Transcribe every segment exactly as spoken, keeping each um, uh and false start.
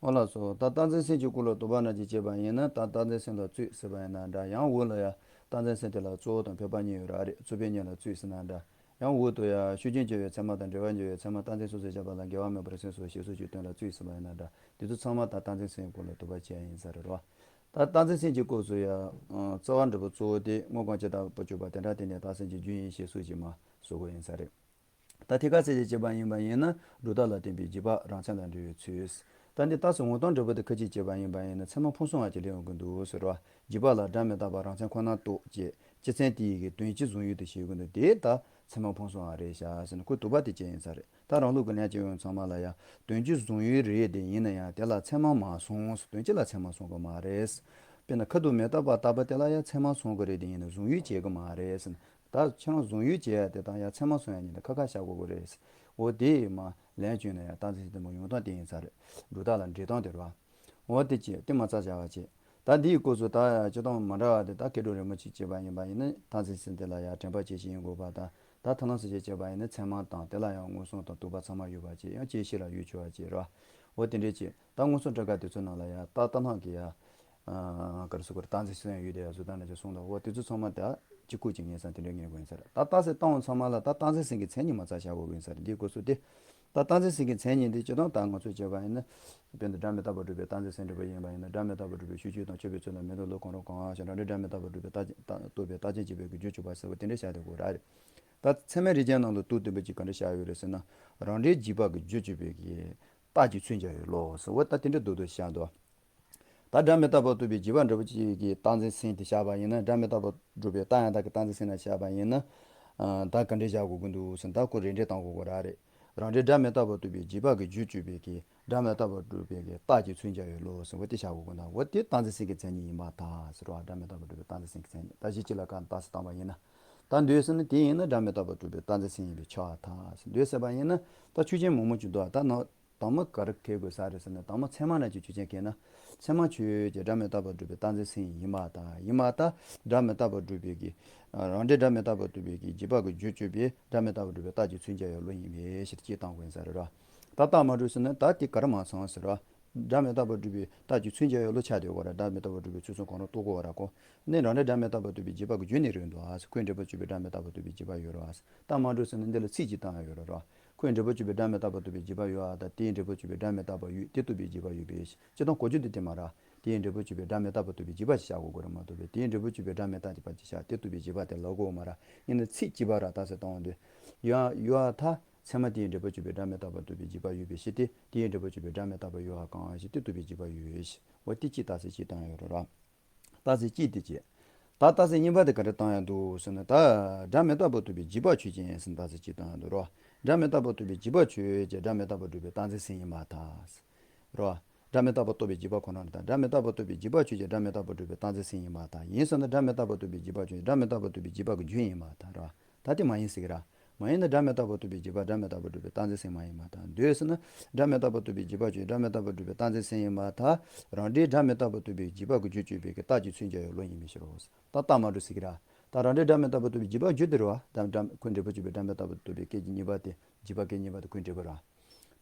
འོ་ལགས་སོ། ད་རྟག་འཛིན་སེམས་ཀྱི་སྐོར་ལ་དོགས་པ་ན་ཅིག་བྱས་པ་ཡིན་ན། ད་རྟག་འཛིན་སེམས་ལ་རྩོད་ཟེར་བ་ཡིན་ན་འདྲ། ཡང་འོག་ལ་ཡ་རྟག་འཛིན་སེམས་དེ་ལ་གཙོ་བོ་དང་ཕལ་པ་གཉིས་ཡོད་ར་རེད། རྩོད་པའི་གཉིས་ལ་རྩོད་ཟེར་ན་འདྲ། ཡང་འོག་ཏུ་ཡ་ཤུགས་རྐྱེན་བྱས་པའི་ཚད་མ་དང་འབྲེལ་བར་འབྱུང་བའི་ཚད་མ་རྟག་འཛིན་སོ་སོར་བཞག་པ་ལ་འགལ་བ་མེད་པར་སེམས་སོ་ཞེས་སོགས་ཀྱི་དོན་ལ་རྩོད་ཟེར་བ་ཡིན་ན་འདྲ། དེ་ཚོ་ཚང་མ་ད་རྟག་འཛིན་སེམས་སྐོར་ལ་དོགས་པ་བྱས་ཡིན་ས་རེད་རོ། ད་རྟག་འཛིན་སེམས་ཀྱི་སྐོར་སུ་ཡ་རྩ་བ་འབྲས་བུ་གཙོ་བོ་དེ་དངོས་གང་ཇི་ལྟ་བུར་གྱུར་པ་དེ་འདྲ་དེ་ནི་རྟག་སེམས་ཀྱི་རྒྱུ་ཡིན་ཞེས་སོགས་ཀྱིས་མ་བཟོ་དགོས་ཡིན་ས་རེད། ད་ཐད་ཀར་ཚད་ཀྱིས་བྱས་པ་ཡིན་པ་ཡིན་ན། སྒྲོ་བཏགས་ལ་བརྟེན་པའི་རྗེས་དཔག་རང་མཚན་ལ་འབྲེལ་བའི་ཚུལ། ད་འདི་རྟགས་སུ་འོང་སྟངས་འབྲས་བུ་དེ་ཁ་ཅིག་བྱས་པ་ཡིན་པ་ཡིན་ན། ཚད་མ་ཕུང་སོང་བ་ཅིག་ལེན་དགོས་འདུག་ཟེར་བ། རྗེས་དཔག་ལ་སྒྲ་མི་རྟག་པ་རང་མཚན་ཁོ་ན་རྟོགས་ཅེས་སྤྱི་མཚན་དེ་ཡི་གི་དོན་སྤྱི་བཟུང་ཡུལ་དུ་བྱེད་དགོས་འདུག་དེ་ད་ཚད་མ་ཕུང་སོང་བ་རེད་ཤག་ཟེར་ནས་ཁོས་དོགས་པ་དེ་བྱས་ཡིན་ས་རེད། ད་རང་ལུགས་ཀྱི་ལན་བྱེད་ཡོང་ཚང་མ་ལ་ཡ་དོན་སྤྱི་བཟུང་ཡུལ་རེད་དེ། ཡིན་ན་ཡང་དེ་ལ་ཚད་མ་མ་སོང་ཟེར། དོན་སྤྱི་ལ་ཚད་མ་སོང་གི་མ་རེད། དཔེར་ན་ཁ་དོག་མི་རྟག་པ་ལྟ་བུ་དེ་ལ་ཡང་ཚད་མ་སོང་གི་རེད་དེ། ཡིན་ན་བཟུང་ཡུལ་བྱེད་གི་མ་རེད་ཟེར་ན། ད་ཁྱེད་རང་བཟུང་ཡུལ་བྱེད་ཡ་དེ་དང་ཡ་ཚད་མ་སོང་ཡ་གཉིས་ལ་ཁ་ཁ་བཞག་དགོས་གི་རེད་ཟེར། འོ་དེ་མ་ལན་བྱུང་ན་ཡ་རྟག་འཛིན་སེམས་དེ་མོ་ཡོང་སྟངས་དེ་ཡིན་ས་རེད། སྒྲོ་བཏགས་ལ་འབྲེལ་སྟངས་དེ་རེད་བ། འོ་དེ་བྱས་དེ་མ་རྩ་བཞག་པ་བྱས། ད་འདིའི་སྐོར་སུ་ད་སྤྱིར་བཏང་མ་འདྲ་བ་དེ། ད་སྐྱེ་འགྲོ་རིན་པོ་ཆེ་བྱས་པ་ཡིན་པ་ཡིན་ན་རྟག་འཛིན་སེམས་དེ་ལ་ཡ་དྲན་པ་བྱེད་ཤེས་ཡིན་དགོས་པ་དང་། ད་ཐ་ལམ་སོ་སོ་བྱས་པ་ཡིན་ན་ཚད་མ་དང་དེ་ལ་ཡང་མངོན་སུམ་དང་རྟོག་པ་ཚང་མ་ཡོད་པ་བྱས། ཡང་དཔྱད་ཤེས་ལ་ཡོད་ཆོག་པ་བྱས་རེད་བ། འོ་དེ་འདྲས་བྱས། ད་མངོན་སུམ་འགྲེལ་ཁ་དེ་ཚོའི་ནང་ལ་ཡ་ད་ལྟ་སྣང་གི་ཡ། ཨ། ག་རེ་ཟེར་དགོས་རེད། རྟག་འཛིན་སེམས་ཡོད་དེ་ཡ་བཟོ་ལྟ་ན་ཅིག་གསུངས་དང་། འོ་དེ་ཚོ་ཚང་མ་ད་གཅིག་ཁུག་ཅིག་ངེས་ས་དེ་འདྲའི་ངེས་དགོས་ཡིན་ས་རེད། ད་རྟགས་གསལ་བཏང་བ་ཚང་མ་ལ་ད་རྟག་འཛིན་སེམས་ཀྱི་མཚན་ཉིད་མ་རྩ་བཞག་དགོས་ཡིན་ས་རེད། འདིའི་སྐོར་སུ་དེ། ད་རྟག་འཛིན་སེམས་ཀྱི་མཚན་ཉིད་འདི་སྤྱིར་བཏང་ད་ང་ཚོས་བྱས་པ་ཡིན་ན། དཔེར་ན་སྒྲ་མི་རྟག་པར་སྒྲུབ་པའི་རྟག་འཛིན་སེམས་འགྲེལ་པ་ཡིན་པ་ཡིན་ན། སྒྲ་མི་རྟག་པར་སྒྲུབ་པའི་ཤུགས་ཆོས་དང་ཆོད་པའི་ཚུལ་ལ་མི་ལྡོག་ལུགས་གང་རུང་གང་ཞིག་རང་འགྲེལ་སྒྲ་མི་རྟག་པར་སྒྲུབ་པའི་རྟགས་ཅན་རྟག་རྟོགས་པའི་རྟགས་ཅན་བྱེད་པའི་རྒྱུར་གྱུར་པ་ཟེར་བ་དེ་འདྲ་བཞག་དེ་དགོས་ར་རེད། ད་ཚད་མའི་རིགས་ཅན་རྣམས་ལ་དུ་བསྟན་པ་ཅིག་ག་འདྲ་བཞག་ཡོད་རེད་ཟེར་ན། རང་འགྲེལ་རྗེས་དཔག་གི་རྒྱུར་གྱུར་པའི་གི་རྟགས་ཀྱི་ཚུལ་འཇལ་བའི་བློ་ཟེར་བ་ད་དེ་འདྲ་རྡོག་རྡོག་བཞག་འདུག་ད་སྒྲ་མི་རྟག་པར་རྟོགས་པའི་རྗེས་དཔག་འབྲས་བུ་གཅིག་གི་རྟག་འཛིན་སེམས་དེ་བཞག་པ་ཡིན་ན། སྒྲ་མི་རྟག་པར་སྒྲུབ་པའི་རྟགས་ཡང་དག་གི་རྟག་འཛིན་སེམས་ལ་བཞག་པ་ཡིན་ན། ཨ། ད་ག་འདྲས་བཞག་དགོས་ཀྱི་འདུག་ཟེར་ན། ད་ཁོ་རེ་འགྲེལ་བཏང་དགོས་ཀྱི་ར་རེད། རང་འགྲེལ་སྒྲ་མི་རྟག་པར་རྟོགས་པའི་རྗེས་དཔག་གི་རྒྱུར་གྱུར་པའི་གི་སྒྲ་མི་རྟག་པར་སྒྲུབ་པའི་གི་རྟགས་ཀྱི་ཚུལ་འཇལ་བའི་བློ་ཟེར་བ་དེ་བཞག་དགོས་ཀྱི་འདུག་འོ་དེ་རྟག་འཛིན་སེམས་ཀྱི་མཚན་ཉིད་ཡིན་པར་ཐལ་ཟེར་བ། སྒྲ་མི་རྟག་པར་སྒྲུབ་པའི་རྟག་འཛིན་སེམས་ཀྱི་མཚན་ཉིད། ད་གཞི་གཅིག་ལ་གང་རྟགས་སུ་བཏང་བ་ཡིན་ན། ད་འདོད་ཟེར་ན་དེ་ཡིན་ན་སྒྲ་མི་རྟག་པར་སྒྲུབ་པའི་རྟག་འཛིན་སེམས་ཡིན་པས་ཆགས་པར་ཐལ་ཟེར། འདོད་ཟེར་བ་ཡིན་ན་ད་ཆོས་ཅན་མང་པོ་ཅིག་འདུག་ད་ནང་དང་པོ་ག་རེ་འཁེལ་དགོས་ས་རེད་ཟེར་ན། དང་པོ་ཚད་མ་རྣམས་ཀྱི་ཆོས་ཅན་འཁེལ་ན། ཚད་མ་ཆོས་ཅན་སྒྲ་མི་རྟག་པར་སྒྲུབ་པའི་རྟག་འཛིན་སེམས་ཡིན་པར་ཐལ། ཡིན་པར་ཐལ། སྒྲ་མི་རྟག་པར་སྒྲུབ་པའི་གི། རང་འགྲེལ་སྒྲ་མི་རྟག་པར་རྟོགས་པའི་གི་རྗེས་དཔག་གི་རྒྱུར་གྱུར་པའི་སྒྲ་མི་རྟག་པར་སྒྲུབ་པའི་རྟགས་ཀྱི་ཚུལ་འཇལ་བའི་བློ་ཡིན་པའི་ཕྱིར་ཅེས་བཏང་དགོས་ས་རེད་ར། ད་རྟགས་མ་གྲུབ་ཟེར་ན་ད་དེ་ག་རེ་མ་ཚང་ཟེར་ར། སྒྲ་མི་རྟག་པར་སྒྲུབ་པའི་རྟགས་ཀྱི་ཚུལ་འཇལ་བའི་བློ་ཆགས་བསྡད་ཡོད་ར། སྒྲ་མི་རྟག་པར་སྒྲུབ་པའི་ཚུལ་གསུམ་གང་རུང་རྟོགས་དགོས་ར་ཁོ། ནི་རང་འགྲེལ་སྒྲ་མི་རྟག་པར་རྟོགས་པའི་རྗེས་དཔག་གི་རྒྱུ་ནི་རེད་འདུག་ཨ། ཁོས་འབྲས་བུ་གཅོད་པའི་སྒྲ་མི་རྟག་པར་རྟོགས་པའི་རྗེས་དཔག་ཡོད་རེད་བ། རྟགས་མ་གྲུབ་ཟེར་ན་འདི་ལ་ཚིག་གཅིག་བཏང་ཡོད་རེད་ར། ཁོས་འབྲས་བུ་གཅོད་པའི་སྒྲ་མི་རྟག་པར་རྟོགས་པའི་རྗེས་དཔག་ཡོད་ཨ། ད་དེའི་འབྲས་བུ་གཅོད་པའི་སྒྲ་མི་རྟག་པ་ཡོད་དེ་རྟོགས་པའི་རྗེས་དཔག་ཡོད་པའི་ཕྱིར། སྤྱིར་བཏང་གོ་རྒྱུ་འདི་དེ་མ་རེད། དེའི་འབྲས་བུ་གཅོད་པའི་སྒྲ་མི་རྟག་པར་རྟོགས་པའི་རྗེས་དཔག་ཅེས་བྱ་དགོས་ཀྱི་རེད་མ་གཏོགས་པའི། དེའི་འབྲས་བུ་གཅོད་པའི་སྒྲ་མི་རྟག་པ་ཅེས་བྱ་དེ་རྟོགས་པའི་རྗེས་དཔག་དེ་ལབ་དགོས་མ་རེད། ཡིན་ན་ཚིག་གཅིག་པ་ར་རྟགས་གསལ་བཏང་བ་འདི། ཡོད་ཨ་ཡོད་ཨ་ཐལ། ཚད་མ་དེའི་འབྲས་བུ་གཅོད་པའི་སྒྲ་མི་རྟག་པར་རྟོགས་པའི་རྗེས་དཔག་ཡོད་པའི་ཕྱིར་ཏེ། དེའི་འབྲས་བུ་གཅོད་པའི་སྒྲ་མི་རྟག་པ་ཡོད་ཨ་གང་ཞིག་དེ་རྟོགས་པའི་རྗེས་དཔག་ཡོད་པའི་ཕྱིར། འོ་དེ་གཅིག་རྟགས་གསལ་གཅིག་བཏང་ཡོད་རེད་ར། རྟགས་གསལ་གཅིག་དེ་བྱས། ད་རྟགས་གསལ་གཉིས་པ་དེ་ག་རེ་བཏང་ཡ་འདུག་ཟེར་ན། ད་སྒྲ་མི་རྟག་པར་རྟོགས་པའི་རྗེས་དཔག་ཆོས་ཅན་ཟེར་ནས་རྟགས་གསལ་གཅིག་བཏང་ཡ་འདུག་རོ། སྒྲ་མི་རྟག་པར་རྟོགས་པའི་རྗེས་དཔག་ཆོས་ཅན་སྒྲ་མི་རྟག་པར་སྒྲུབ་པའི་རྟགས་འཛིན་སེམས་ཡིན་པར་ཐལ། རོ། སྒྲ་མི་རྟག་པར་རྟོགས་པའི་རྗེས་དཔག་ཁོ་ན་ལ་ད་སྒྲ་མི་རྟག་པར་རྟོགས་པའི་རྗེས་དཔག་ཆོས་ཅན་སྒྲ་མི་རྟག་པར་སྒྲུབ་པའི་རྟགས་འཛིན་སེམས་ཡིན་པར་ཐལ། ཡིན་ཟེར་ན་སྒྲ་མི་རྟག་པར་རྟོགས་པའི་རྗེས་དཔག་ཆོས་ཅན་སྒྲ་མི་རྟག་པར་རྟོགས་པའི་རྗེས་དཔག་གི་རྒྱུ་ཡིན་པར་ཐལ་རོ། ད་དེ་མ་ཡིན་ཟེར་གི་ར། མ་ཡིན་ན་སྒྲ་མི་རྟག་པར་རྟོགས་པའི་རྗེས་དཔག་སྒྲ་མི་རྟག་པར་སྒྲུབ་པའི་རྟགས་འཛིན་སེམས་མ་ཡིན་པར་ཐལ། འདོད་ཟེར་ན་སྒྲ་མི་རྟག་པར་རྟོགས་པའི་རྗེས་དཔག་ཆོས་ཅན་སྒྲ་མི་རྟག་པར་སྒྲུབ་པའི་རྟགས་འཛིན་སེམས་ཡིན་པར་ཐལ། རང་འགྲེལ་སྒྲ་མི་རྟག་པར་རྟོགས་པའི་རྗེས་དཔག་གི་རྒྱུར་གྱུར་པའི་གི་རྟགས་ཀྱི་ཚུལ་འཇལ་བའི་བློ་ཡིན་པའི་ཕྱིར་རོ། ད་རྟགས་མ་གྲུབ་ཟེར་གི་ར། ད་རང་འགྲེལ་སྒྲ་མི་རྟག་པར་རྟོགས་པའི་རྗེས་དཔག་རྒྱུ་དེ་རེད་བ། ད་སྒྲ་ཁོས་འབྲས་བུ་གཅོད་པའི་སྒྲ་མི་རྟག་པར་རྟོགས་པའི་སྐད་ཅིག་གཉིས་པ་དེ། རྗེས་དཔག་སྐད་གཉིས་པ་དེ་ཁོའི་འབྲས་བུ་ར།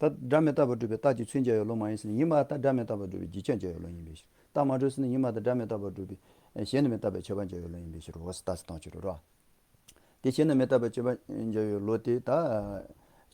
ད་སྒྲ་མི་རྟག་པར་སྒྲུབ་པའི་རྟགས་ཀྱི་ཚུལ་འཇལ་བའི་བློ་མ་ཡིན་ཟེར་ན། ཡིན་པར་ཐལ། སྒྲ་མི་རྟག་པར་སྒྲུབ་པའི་རྗེས་ཁྱབ་འཇལ་བའི་བློ་ཡིན་པའི་ཕྱིར། རྟགས་མ་གྲུབ་ཟེར་ན་ཡིན་པར་ཐལ། སྒྲ་མི་རྟག་པར་སྒྲུབ་པའི་གཞན་དུ་མི་རྟག་པའི་ཁྱབ་པ་འཇལ་བའི་བློ་ཡིན་པའི་ཕྱིར་རོ་ཟེར་རྟགས་སུ་བཏང་ཕྱིར་རོ། དེ་གཞན་དུ་མི་རྟག་པའི་ཁྱབ་པ་འཇལ་བའི་བློ་དེ་ད་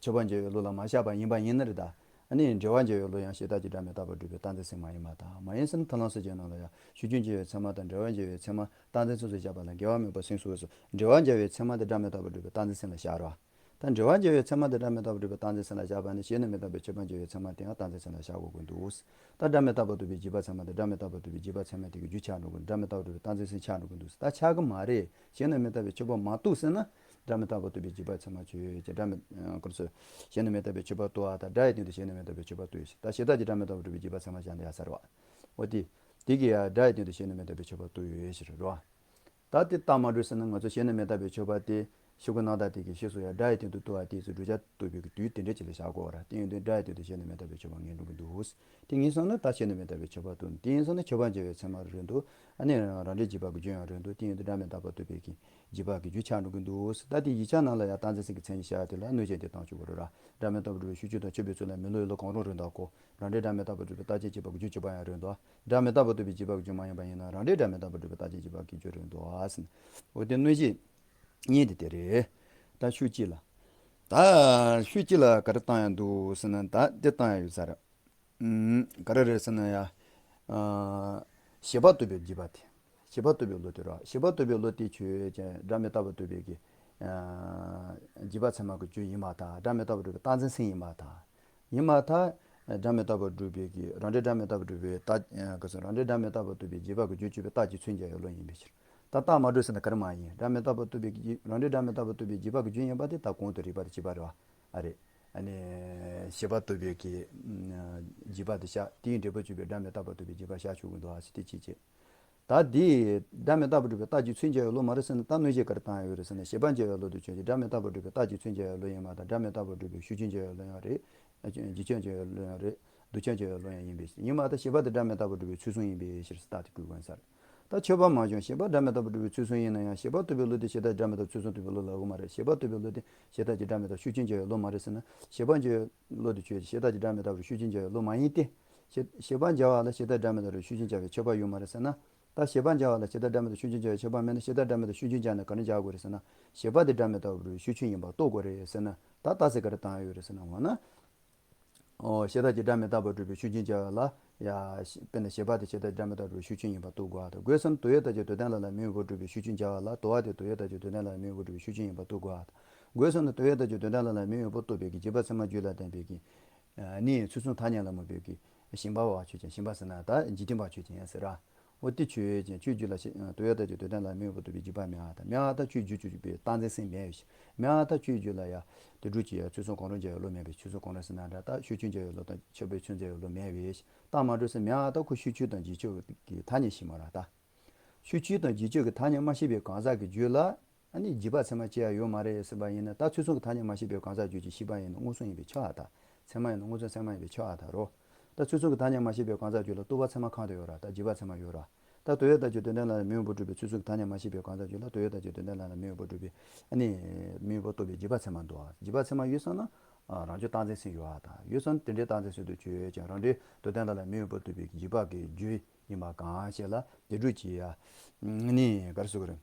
ཁྱབ་པ་འཇལ་བའི་བློ་ལ་མ་བཞག་པ་ཡིན་པ་ཡིན་ན་རེད་ད། ཨ་ནི་འབྲེལ་བ་འཇལ་བའི་བློ་ཡང་ཞེ་དྲག་གི་སྒྲ་མི་རྟག་པར་སྒྲུབ་པའི་རྟགས་འཛིན་སེམས་མ་ཡིན་པར་ཐལ། མ་ཡིན་ཟེར་ན་ཐ་ལམ་སོ་སོའི་ནང་ལ་ཡང་ཤུགས་རྐྱེན་བྱས་པའི་ཚད་མ་དང་འབྲེལ་བར་འབྱུང་བའི་ཚད་མ་རྟག་འཛིན་སོ་སོར་བཞག་པ་ལ་འགལ་བ་མེད་པར་སེམས་སུ་འོས་སོ། འབྲེལ་བར་འབྱུང་བའི་ཚད་མ་དེ་སྒྲ་མི་རྟག་པར་སྒྲུབ་པའི་རྟགས་འཛིན་སེམས་ལ་བཞག་རོ། ད་འབྲེལ་བར་འབྱུང་བའི་ཚད་མ་དེ་སྒྲ་མི་རྟག་པར་སྒྲུབ་པའི་རྟགས་འཛིན་སེམས་ལ་བཞག་པ་ནི་གཞན་དུ་མི་རྟག་པའི་ཁྱབ་པ་འཇལ་བའི་ཚད་མ་དེའང་རྟགས་འཛིན་སེམས་ལ་བཞག་དགོས་ཀྱི་འདུག་ད་སྒྲ་མི་རྟག་པར་སྒྲུབ་པའི་རྗེས་དཔག་ཚད་མ་དེ་སྒྲ་མི་རྟག་པར་སྒྲུབ་པའི་རྗེས་དཔག་ཚད་མ་དེ་གི་རྒྱུ་ཆགས་འགྲོ་གི་འདུག་སྒྲ་མི་རྟག་པར་སྒྲུབ་པའི་རྟགས་འཛིན་སེམས་ཆགས་འགྲོ་གི་འདུག་ད་ཆགས་ཀྱི་མ་རེད། གཞན་དུ་མི་རྟག་པའི་ཁྱབ་པ་མ་གཏོགས་ཟེར་ན། སྒྲ་མི་རྟག་པར་རྟོགས་པའི་རྗེས་དཔག་ཚད་མ་ཆོས་ཅན། སྒྲ་མི་ཨ་སྐོར་སོ། གཞན་དུ་མི་རྟག་པའི་ཁྱབ་པ་རྟོགས་པ་དང་སྒྲ་ཡི་སྟེང་དུ་གཞན་དུ་མི་རྟག་པའི་ཁྱབ་པ་རྟོགས་ཡོད་ཞེས། ད་ཞེ་དྲག་གི་སྒྲ་མི་རྟག་པར་སྒྲུབ་པའི་རྗེས་དཔག་ཚད་མ་བཞག་ན་ཡག་ས་རེད་བ། འོ་དེ། དེ་གི་ཡ་སྒྲ་ཡི་སྟེང་དུ་གཞན་དུ་མི་རྟག་པའི་ཁྱབ་པ་རྟོགས་ཡོད་ཞེས་རེད་བ། ད་དེ་རྟགས་མ་གྲུབ་ཟེར་ན་ང་ཚོ་གཞན་དུ་མི་རྟག་པའི་ཁྱབ་པ་དེ་ ཤོག་གུ་རྣམ་དག་དེ་གི་ཕྱིས་སུ་ཡང་སྒྲ་ཡི་སྟེང་དུ་བཏུ་བ་དེ་ཚོ་བསྒྲུབ་བྱ་བཏུ་བའི་གི་དུས་དེ་འདྲ་ཅིག་ལ་བཞག་དགོས་པ་རེད། དེ་ཡིན་དུས་སྒྲ་ཡི་སྟེང་དུ་ཞེ་ནས་མི་རྟག་པའི་ཁྱབ་པ་ངེས་འགྲོ་གི་འདུག། དེ་ངེས་སོང་ན་ད་ཞེ་ནས་མི་རྟག་པའི་ཁྱབ་པ་བཏུ་ནས། དེ་ཡིན་སོང་ན་ཁྱབ་པ་འཇལ་བའི་ཚད་མ་རེད་འདུག། ཨ་ནི་རང་འབྲས་འཇིག་པ་གི་རྒྱུ་ཡང་རེད་འདུག། དེ་ཡིན་དུས་སྒྲ་མི་རྟག་པ་བཏུ་བའི་གི་འཇིག་པ་གི་རྒྱུ་ཆགས་འགྲོ་གི་འདུག། ད་དེ་ཡིག་ཆ་ནང་ལ་ཡང་རྟག་འཛིན་སེམས་ཀྱི་མཚན་ཉིད་བཞག་དེ་ལ་གནོད་བྱེད་དེ་བཏང་ཆོག་གི་རེད་ར། སྒྲ་མི་རྟག་པ་སྒྲུབ་པའི་ཤུགས་ཆོས་དང་ཁྱབ་པའི་ཚུལ་ལ་མི་སླུ་བའི་བློ་གང་རུང་རེད་འདུག་གོ། རང་འབྲས་སྒྲ་མི་རྟག་པ་སྒྲུབ་པའི་རྟག་ཆད་འཇིག་པ་གི་རྒྱུ་འཇིག་པ་ཡང་རེད་འདུག། སྒྲ་མི་རྟག་པ་བཏུ་བའི་འཇིག་པ་གི་རྒྱུ་མ་ཡིན་པ་ཡིན་ན་རང་འབྲས་སྒྲ་མི་རྟག་པ་སྒྲུབ་པའི་རྟག་ཆད་འཇིག་པ་གི་རྒྱུ་རེད་འདུག་ཟེར། འོ་དེ་གནོད་བྱེད་གཉིས་དེ་དེ་རེད། ད་ཤུགས་གཅིག་ལ། ད་ཤུགས་གཅིག་ལ་ག་རེ་བཏང་ཡང་འདུག་ཟེར་ན་ད་དེ་བཏང་ཡང་ཡོད་ས་རེད། ཨུམ། ག་རེ་རེད་ཟེར་ན་ཡ། ཨ། ཞེས་པ་བཏུ་བའི་འཇིག་པ་དེ། ཞེས་པ་བཏུ་བའི་བློ་དེ་རོ། ཞེས་པ་བཏུ་བའི་བློ་དེ་ཆོས་ཅན་སྒྲ་མི་རྟག་པ་བཏུ་བའི་གི། ཨ། འཇིག་པ་ཚད་མ་གི་རྒྱུ་ཡིན་པར་ཐལ། སྒྲ་མི་རྟག་པ་སྒྲུབ་པའི་རྟག་འཛིན་སེམས་ཡིན་པར་ཐལ། ཡིན་པར་ཐལ། སྒྲ་མི་རྟག་པ་སྒྲུབ་པའི་གི་རང་འབྲས་སྒྲ་མི་རྟག་པ་སྒྲུབ་པའི་རྟགས། ཨ། ག་ཟེར། རང་འབྲས་སྒྲ་མི་རྟག་པ་བཏུ་བའི་འཇིག་པ་གི་རྒྱུར་གྱུར་པའི་རྟགས་ཀྱི་ཚུལ་འཇལ་བའི་བློ་ཡིན་པའི་ཕྱིར། ད་རྟགས་མ་གྲུབ་ཟེར་ན་ག་རེ་མ་ཡིན། སྒྲ་མི་རྟག་པ་བཏུ་བའི་གི་རང་འབྲས་སྒྲ་མི་རྟག་པ་བཏུ་བའི་འཇིག་པ་གི་རྒྱུ་ཡིན་པ་དེ་ད་གོང་དུ་རིགས་པ་དང་བཅས་པ་རེད་བ། ཨ་རེད། ཨ་ནི། ཞེས་པ་བཏུ་བའི་གི་འཇིག་པ་དེ་བཞག། དེའི་འབྲས་བུར་གྱུར་པའི་སྒྲ་མི་རྟག་པ་བཏུ་བའི་འཇིག་པ་བཞག་ཆོག་གི་འདུག་ཨ་ཟེར་དེ་གཅིག་བྱས། ད་དེ་སྒྲ་མི་རྟག་པ་སྒྲུབ་པའི་རྟགས་ཀྱི་ཚུལ་འཇལ་བའི་བློ་མ་རེད་ཟེར་ན་ད་གནོད་བྱེད་ག་རེ་བཏང་ཡོད་རེད་ཟེར་ན་ཞེས་པ་འཇལ་བའི་བློ་དེ་ཆོས་ཅན། སྒྲ་མི་རྟག་པ་སྒྲུབ་པའི་རྟགས་ཀྱི་ཚུལ་འཇལ་བའི་བློ་ཡིན་པར་ཐལ། སྒྲ་མི་རྟག་པ་སྒྲུབ་པའི་ཤུགས་ཆོས་འཇལ་བའི་བློ་ཡང་རེད། རྒྱུ་ཆོས་འཇལ་བའི་བློ་ཡང་རེད། འདུ་བྱེད་འཇལ་བའི་བློ་ཡང་ཡིན་པའི་ཕྱིར། ཡིན་པར་ཐལ། ཞེས་པ་དེ་སྒྲ་མི་རྟག་པ་སྒྲུབ་པའི་ཚུལ་གསུམ་ཡིན་པའི་ཕྱིར་ཟེར་རྟགས་དེ་བཀོད་དགོས་ས་རེད། ད་ཁྱབ་པ་མ་བྱུང་། ཞེས་པ་སྒྲ་མི་རྟག་པ་སྒྲུབ་པའི་ཚུལ་གསུམ་ཡིན་ན་ཡང་ཞེས་པ་བཏུ་བའི་བློ་དེ་ཞེས་རྟགས་སྒྲ་མི་རྟག་པའི་ཚུལ་གསུམ་བཏུ་བའི་བློ་ལ་འོས་མ་རེད། ཞེས་པ་བཏུ་བའི་བློ་དེ་ཞེས་རྟགས་ཀྱི་སྒྲ་མི་རྟག་པའི་ཤུགས་ཆོས་འཇལ་བའི་བློ་མ་རེད་ཟེར་ན། ཞེས་པ་འཇལ་བའི་བློ་དེ་ཆོས་ཅན། ཞེས་རྟགས་ཀྱི་སྒྲ་མི་རྟག་པའི་ཤུགས་ཆོས་འཇལ་བའི་བློ་མ་ཡིན་ཏེ། ཞེས་ཞེས་པ་འཇལ་བ་ལ་ཞེས་རྟགས་སྒྲ་མི་རྟག་པའི་ཤུགས་ཆོས་འཇལ་བའི་ཁྱབ་པ་ཡོད་མ་རེད་ཟེར་ན། ད་ཞེས་པ་འཇལ་བ་ལ་ཞེས་རྟགས་སྒྲ་མི་རྟག་པའི་ཤུགས་ཆོས་འཇལ་བའི་ཁྱབ་པ་མེད་ན་ཞེས་རྟགས་སྒྲ་མི་རྟག་པའི་ཤུགས་ཆོས་འཇལ་ན་ག་རེ་འཇལ་དགོས་རེད་ཟེར་ན། ཞེས་པ་དེ་སྒྲ་མི་རྟག་པ་སྒྲུབ་པའི་ཤུགས་ཆོས་ཡིན་པར་རྟོགས་དགོས་རེད་ཟེར་ན། ད་རྟགས་གསལ་ག་རེ་བཏང་ཡོད་རེད་ཟེར་ན། འོ་ན། ཨོ། ཞེས་རྟགས་ཀྱི་སྒྲ་མི་རྟག་པ་སྒྲུབ་པའི་ཤུགས་ཆོས་འཇལ་བ་ལ། ཡ། དཔེར་ན་ཞེས་པ་དེ་ཞེས་རྟགས་སྒྲ་མི་རྟག་པ་སྒྲུབ་པའི་ཤུགས་ཆོས་ཡིན་པར་རྟོགས་དགོས་པར་ཐལ། དགོས་ཟེར་ན་དོ་ཡོད་རྟགས་ཀྱི་དོན་དམ་ལ་ལ་མི་འོས་པ་སྒྲུབ་པའི་ཤུགས་ཆོས་འཇལ་བ་ལ་དོ་བ་དེ་དོ་ཡོད་རྟགས་ཀྱི་དོན་དམ་ལ་ལ་མི་འོས་པ་སྒྲུབ་པའི་ཤུགས་ཆོས་ཡིན་པར་རྟོགས་དགོས་པར་ཐལ། དགོས་ཟེར་ན་དོ་ཡོད་རྟགས་ཀྱི་དོན་དམ་ལ་ལ་མི་འོས་པ་རྟོགས་པའི་གི་འཇིག་པ་ཚད་མ་རྒྱུད་ལ་བསྟན་པའི་གི། ནི་ཚུལ་གསུམ་ཐ་སྙད་ལ་མོས་པའི་གི། ཞེན་པ་བ་ཆོས་ཅན། ཞེན་པ་ཟེར་ན་ད་འཇིག་རྟེན་པ་ཆོས་ཅན་ཡང་ཟེར་ར། འོ་དེ་ཆོས་ཅན། ཆོས་རྒྱུད་ལ་ཞེ། དོ་ཡོད་རྟགས་ཀྱི་དོན་དམ་ལ་མི་འོས་པ་རྟོགས་པའི་འཇིགས་པ་མེད་པར་ཐལ། མེད་པར་ཐལ། ཆོས་རྒྱུད་ཀྱི་རྟགས་འཛིན་སེམས་མེད་པའི་ཕྱིར། མེད་པར་ཐལ། ཆོས་རྒྱུད་ལ་ཡང་དེ་འགྲུབ་ཀྱི་ཡང་ཚུལ་གསུམ་གང་རུང་འཇལ་བའི་བློ་མེད་པའི་ཕྱིར། ཚུལ་གསུམ་གང་རུང་ཟེར་ན་འདྲ་ད་ཤུགས་ཆོས་འཇལ་བའི་བློ་དང་ཁྱབ་པའི་ཚུལ་འཛིན་པའི་བློ་མེད་པའི་ཕྱིར། རྟགས་མ་གྲུབ་ཟེར། མེད་པར་ཐལ། ཁོ་ཤུགས་ཆོས་དང་རྗེས་ཆོས་ཀྱི་ཐ་སྙད་ཤེས་མ་ར་ད། ཤུགས་ཆོས་དང་རྗེས་ཆོས་ཀྱི་ཐ་སྙད་མ་ཤེས་པའི་གང་ཟག་གི་རྒྱུད་ལ། ཨ་ནི་འཇིགས་པ་ཚད་མ་ཅི་ཡང་ཡོད་མ་རེད་ཟེར་བ་ཡིན་ན། ད་ཚུལ་གསུམ་གྱི་ཐ་སྙད་མ་ཤེས་པའི་གང་ཟག་རྒྱུད་ཀྱི་ཤེས་པ་ཡིན་ན་མངོན་སུམ་ཡིན་པས་ཁྱབ་པར་ཐལ། ཚད་མ་ཡིན་ན་མངོན་སུམ་ཚད་མ་ཡིན་པས་ཁྱབ་པར་ཐལ་རོ། ད་ཚུལ་གསུམ་གྱི་ཐ་སྙད་མ་ཤེས་པའི་གང་ཟག་རྒྱུད་ལ་རྟོག་པ་ཚད་མ་གང་དུ་ཡོད་ར། ད་འཇིགས་པ་ཚད་མ་ཡོད་ར། ད་དོ་ཡོད་རྟགས་ཀྱི་དོན་དམ་ལ་ལ་མི་འོས་པ་སྒྲུབ་པའི་ཚུལ་གསུམ་གྱི་ཐ་སྙད་མ་ཤེས་པའི་གང་ཟག་རྒྱུད་ལ་དོ་ཡོད་རྟགས་ཀྱི་དོན་དམ་ལ་ལ་མི་འོས་པ་སྒྲུབ་པའི། ཨ་ནི། མི་འོས་པ་རྟོགས་པའི་འཇིགས་པ་ཚད་མ་འདུག་པ། འཇིགས་པ་ཚད་མ་ཡོད་ཙང་ན། ཨ། རང་རྒྱུད་རྟགས་འཛིན་སེམས་ཡོད་པར་ཐལ། ཡོད་ཙང་དེ་འདྲའི་རྟགས་འཛིན་སེམས་དེ་ཆོས་ཅན། རང་འབྲས་དོན་དམ་ལ་ལ་མི་འོས་པ་རྟོགས་པའི་འཇིགས་པ་གི་རྒྱུ་ཡིན་པ་གང་ཞིག་ལ་དེ་འགྲུབ་ཀྱི་ཡ། ནི་ག་རེ་ཟེར་དགོས་རེད།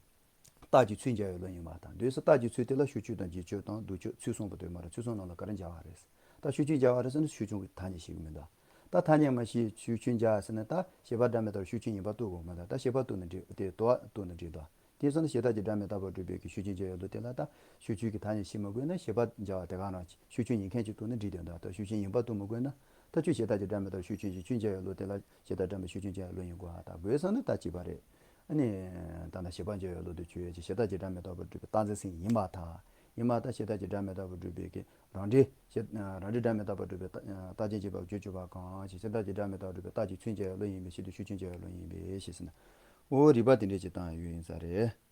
རྟགས་ཀྱི་ཚུལ་འཇལ་བའི་བློ་ཡིན་པར་ཐལ། འདོད་སེམས་རྟགས་ཀྱི་ཚུལ་དེ་ལ་ཤུགས་ཆོས་དང་རྗེས་ཆོས་དང་འདུ་ཆོས་ཚུལ་གསུམ་པོ་དེ་མ་རེད། ཚུལ་གསུམ་ནང་ལ་ག་རེ་འཇལ་བ་རེད། ད་ཤུགས་ཆོས་འཇལ་བ་རེད་ཟེར་ན་ཤུགས་ཆོས་ཀྱི་ཐ་སྙད་ཤེས་ཀྱི་མི་འདུག། ད་ཐ་སྙད་མ་ཤེས་ཤུགས་ཆོས་འཇལ་ཟེར་ན་ད་ཞེས་པ་སྒྲ་མི་རྟག་པའི་ཤུགས་ཆོས་ཡིན་པར་རྟོགས་དགོས་མ་གཏོགས། ད་ཞེས་པ་རྟོགས་ན་འགྲིག་སྟེ་དོ་བ་རྟོགས་ན་འགྲིག་འདུག། དེ་སོང་ན་ཞེས་རྟགས་ཀྱི་སྒྲ་མི་རྟག་པ་སྒྲུབ་པའི་གི་ཤུགས་ཆོས་འཇལ་བའི་བློ་དེ་ལ་ད་ཤུགས་ཆོས་ཀྱི་ཐ་སྙད་ཤེས་མི་དགོས་ན་ཞེས་པ་འཇལ་བ་དེ་ག་རང་ཤུགས་ཆོས་ཉན་མཁན་གྱི་ཐོག་ནས་འགྲིག་དེ་འདུག། ད་ཤུགས་ཆོས་ཡིན་པར་རྟོགས་མི་དགོས་ན། ད་ཁྱོད་ཞེས་རྟགས་ཀྱི་སྒྲ་མི་རྟག་པའི་ཤུགས་ཆོས་ཀྱི་ཆོས་འཇལ་བའི་བློ་དེ་ལ་ཞེས་རྟགས་སྒྲ་མི་རྟག་པའི་ཤུགས་ཆོས་འཇལ་བའི་བློ་ཡིན་དགོས་པར་ཐལ། དགོས་ཟེར་ན་ད་གཅིག་པ་རེད། ཨ་ནི། ད་ལྟ་ཞེས་པ་འཇལ་བའི་བློ་དེ་ཆོས་ཅན། ཞེས་རྟགས་ཀྱི་སྒྲ་མི་རྟག་པ་སྒྲུབ་པའི་རྟགས་འཛིན་སེམས་ཡིན་པར་ཐལ། ཡིན་པར་ཐལ། ཞེས་རྟགས་ཀྱི་སྒྲ་མི་རྟག་པ་སྒྲུབ་པའི་གི་རང་འབྲས། ཞེས། རང་འབྲས་སྒྲ་མི་རྟག་པ་སྒྲུབ་པའི་རྟགས་ཅན་འཇིགས་པ་རྒྱུར་གྱུར་པ་གང་ཞིག། ཞེས་རྟགས་ཀྱི་སྒྲ་མི་རྟག་པ་སྒྲུབ་པའི་རྟགས་ཀྱི་ཚུལ་འཇལ་བའི་བློ་ཡིན་པའི་ཕྱིར་དུ་ཤུགས་ཆོས་འཇལ་བའི་བློ་ཡིན་པས་ཞེས་ཟེར་ན། འོ་རིགས་པ་དེ་འདྲ་ཅིག་བཏང་ཡོད་ཡིན་ས་རེད།